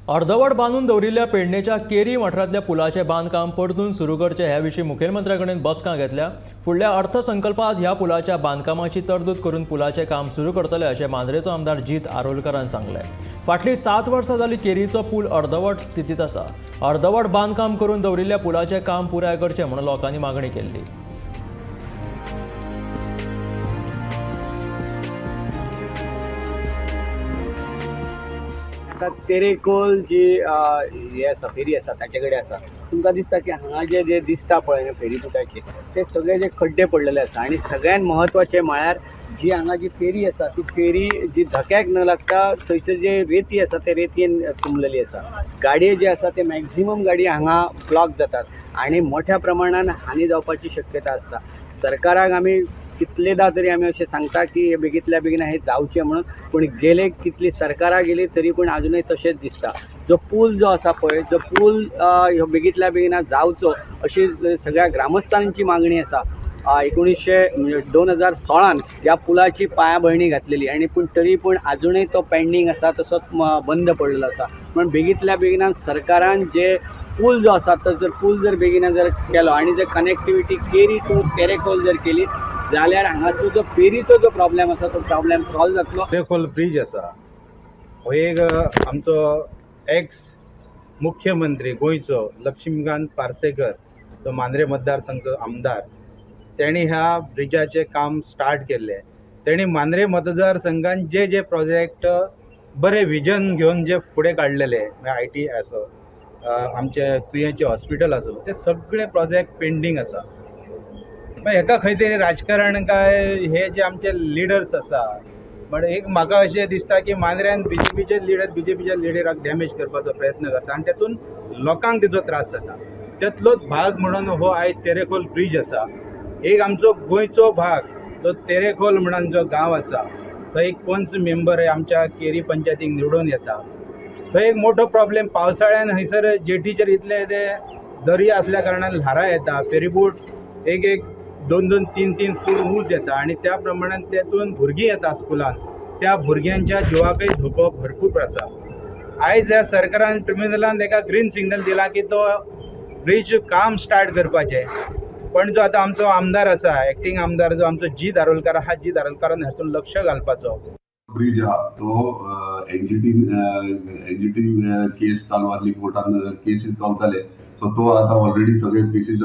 अर्दवट बांदून दवरिल्ल्या पेडणेच्या केरी वाठारांतल्या पुलाचें बांदकाम परतून सुरू करचें हे विशीं मुखेलमंत्र्या कडेन बसका घेतल्या. फुडल्या अर्थसंकल्पांत ह्या पुलाच्या बांदकामाची तरतूद करून पुलाचें काम सुरू करतले अशें मांद्रेचो आमदार जीत आरोलकरान सांगलें. फाटलीं 7 वर्सां जालीं केरीचो पूल अर्दवट स्थितींत आसा. अर्दवट बांदकाम करून दवरिल्ल्या पुलाचें काम पुराय करचें म्हणून लोकांनी मागणी केल्ली. आतां तेरेखोल जी हे आसा, फेरी आसा ताचे कडेन आसा. तुमकां दिसता की हांगा जे जे दिसता पळय न्हू फेरी बुटाचे ते सगळे जे खड्डे पडलेले आसा. आनी सगळ्यात म्हत्वाचें म्हळ्यार जी हांगा जी फेरी आसा ती फेरी जी धक्याक न लागता थंयसर जे रेती आसा ते रेतयेन तुंबलेली आसा. गाडये जे आसा ते मॅक्झिमम गाडये हांगा ब्लॉक जातात आनी मोठ्या प्रमाणान हानी जावपाची शक्यता आसता. सरकाराक आमी कितलेदा तरी आमी अशें सांगता की हे बेगींतल्या बेगीन हें जावचें म्हणून, पूण गेले कितली सरकारां गेली तरी पूण आजुनूय तशेंच दिसता. जो पूल जो आसा पळय, जो पूल ह्यो बेगींतल्या बेगीन जावचो अशी सगळ्या ग्रामस्थांची मागणी आसा. 2016 ह्या पुलाची पायाभरणी घातलेली आनी पूण तरी पूण आजुनूय तो पेंडींग आसा, तसोच बंद पडलेलो आसा. म्हण बेगींतल्या बेगिनान सरकारान जे पूल जो आसा तो जर पूल जर बेगीन जर केलो आनी जर कनेक्टिविटी केरी टू तेरेखोल जर केली जाल्यार हांगाचो जो फेरीचो जो प्रॉब्लेम आसा तो प्रॉब्लेम सॉल्व जातलो. तेरेखोल ब्रीज आसा हो एक आमचो एक्स मुख्यमंत्री गोंयचो लक्ष्मीकांत पार्सेकर, जो मांद्रे मतदारसंघ आमदार, तेणी ह्या ब्रिजाचें काम स्टार्ट केल्लें. तेणी मांद्रे मतदारसंघान जे जे प्रोजेक्ट बरे विजन घेवन जे फुडें काडलेले, म्हळ्यार I T आसो, आमचे तुयेंचें हॉस्पिटल आसूं, ते सगळे प्रोजेक्ट पेंडींग आसा. मागीर हेका खंय तरी राजकारण काय हे जे आमचे लिडर्स आसा, बट एक म्हाका अशें दिसता की मांद्र्यान बीजेपीचे लिडर बीजेपीच्या लिडराक डॅमेज करपाचो प्रयत्न करता आनी तेतून लोकांक तेजो त्रास जाता. तेतलोच भाग म्हणून हो आयज तेरेखोल ब्रीज आसा. एक आमचो गोंयचो भाग जो तेरेखोल म्हणून जो गांव आसा, थंय एक पंच मेंबर आमच्या केरी पंचायतीक निवडून येता. थंय एक मोठो प्रॉब्लेम, पावसाळ्यान हयसर जेटीचेर इतले ते दर्या आसल्या कारणान ल्हारां येता, फेरीबोट एक एक दोन दोन तीन तीन फूट ऊंच येता आनी त्या प्रमाणान तेतून भुरगीं येता स्कुलान, त्या भुरग्यांच्या जिवाकय धोको भरपूर आसा. आयज ह्या सरकारान ट्रिब्युनलान ताका ग्रीन सिग्नल दिला की तो ब्रीज काम स्टार्ट करपाचें, पण जो आतां आमचो आमदार आसा, एक्टींग आमदार जो आमचो जीत आरोलकार आहा, जीत आरोलकारान हातूंत लक्ष घालपाचो. ब्रीज आहा तो एनजीटी केस चालू आहली, कोर्टान केसीस चलताले. सो तो आतां ऑलरेडी सगळे केसीस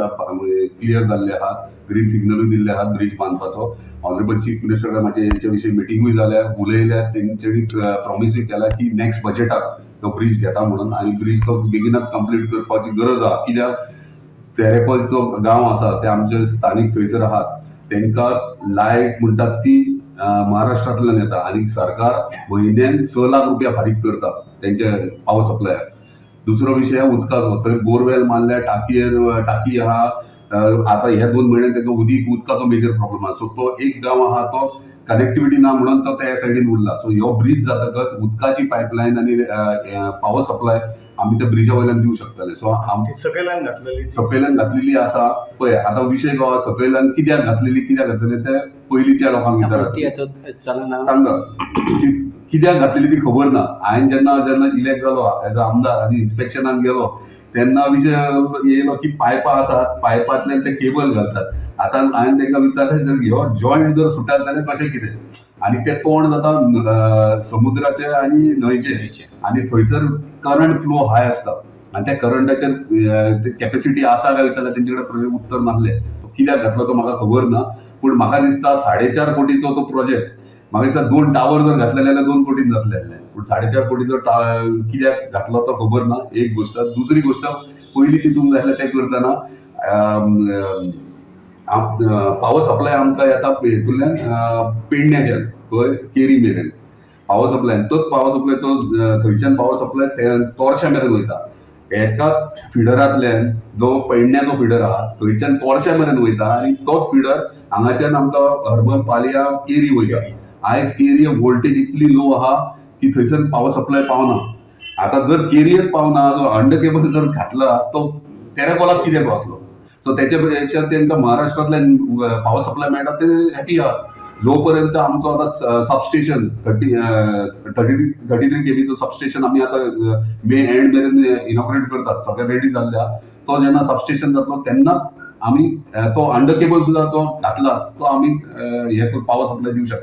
क्लियर जाल्ले आहात, ग्रीन सिग्नलूय दिल्ले आहात ब्रीज बांदपाचो. ऑनरेबल चीफ मिनिस्टर म्हाजे हेच्या विशीं मिटिंगूय जाल्या, उलयल्या, तेंच्यांनी प्रॉमिसूय केला की नेक्स्ट बजेटाक तो ब्रीज घेता म्हणून आनी ब्रीज तो बेगिनात कंप्लीट करपाची गरज आहा. कित्याक तेरेखोलचो गांव आसा ते आमचे स्थानीक थंयसर आहात, तेंकां लायट म्हणटात ती महाराष्ट्रांतल्यान येता आनी सरकार म्हयन्यान 6 लाख रुपया फारीक करता तेंच्या पावर सप्लायाक. दुसरो विशय उदकाचो, थंय बोरवेल मारल्या, टाकयेर टाकी आहा. आतां ह्या 2 म्हयन्यान तांकां उदकाचो मेजर प्रॉब्लम आहा. सो तो एक गांव आहा तो कनेक्टिविटी ना म्हणून तो त्या सायडीन उरला. सो ह्यो ब्रीज जातकच उदकाची पायपलायन आनी पावर सप्लाय आमी त्या ब्रिजा वयल्यान दिवंक शकतले. सो सकयल्यान घातलेली, सकयल्यान घातलेली आसा पळय. आतां विशय गोवा सकयल्यान कित्याक घातलेली, कित्याक घातलेली ते पयलींच्या लोकांक विचारात, सांगा कित्याक घातलेली ती खबर ना. हांवें जेन्ना जेन्ना इलेक्ट जालो एज अ आमदार आनी इन्स्पेक्शनाक गेलो तेन्ना विशय येयलो की पायपां आसात, पायपांतल्यान ते केबल घालतात. आतां हांवें तांकां विचारलें, जर ह्यो जॉयंट जर सुटत जाल्यार कशें कितें, आनी तें तोंड जाता समुद्राचें आनी न्हंयचें आनी थंयसर करंट फ्लो हाय आसता आनी त्या करंटाचेर कॅपेसिटी आसा काय विचारल्यार तेंचे कडेन उत्तर नासलें. कित्याक घातलो तो म्हाका खबर ना, पूण म्हाका दिसता 4.5 कोटीचो तो प्रोजेक्ट, म्हाका दिसता 2 टावर जर घातले जाल्यार 2 कोटीन जातले आसले, पूण 4.5 कोटीचो कित्याक घातलो तो खबर ना. एक गोश्ट. दुसरी गोश्ट, पयलीं चिंतूंक जाय आसलें तें करतना पावर सप्लाय आमकां येता हेतूंतल्यान पेडण्याच्यान खंय केरी मेरेन पावर सप्लाय, तोच पावर सप्लाय तो थंयच्यान पावर सप्लाय तोरशा मेरेन वयता. एका फिडरांतल्यान जो पेडण्याचो फिडर आहा थंयच्यान तोरशा मेरेन वयता आनी तोच फिडर हांगाच्यान आमकां हरमल पालया केरी वयता. आयज केरी वोल्टेज इतली लो आहा की थंयसर पावर सप्लाय पावना. आतां जर केरियर पावना, जो अंडर केबल जर घातला तो तेरेखोलाक कित्याक पावतलो? सो तेच्या पेक्षा तेंकां महाराष्ट्रांतल्यान पावर सप्लाय मेळटा ते हॅपी आहा. जो पर्यंत आमचो आतां सबस्टेशन 33 केवीचो सबस्टेशन आमी आतां मे एंड मेरेन इनॉग्रेट करतात, सगळें रेडी जाल्लें आहा. तो जेन्ना सबस्टेशन जातलो तेन्ना आमी तो अंडर केबल सुद्दां तो घातला तो आमी हे पावर सप्लाय दिवं शकता.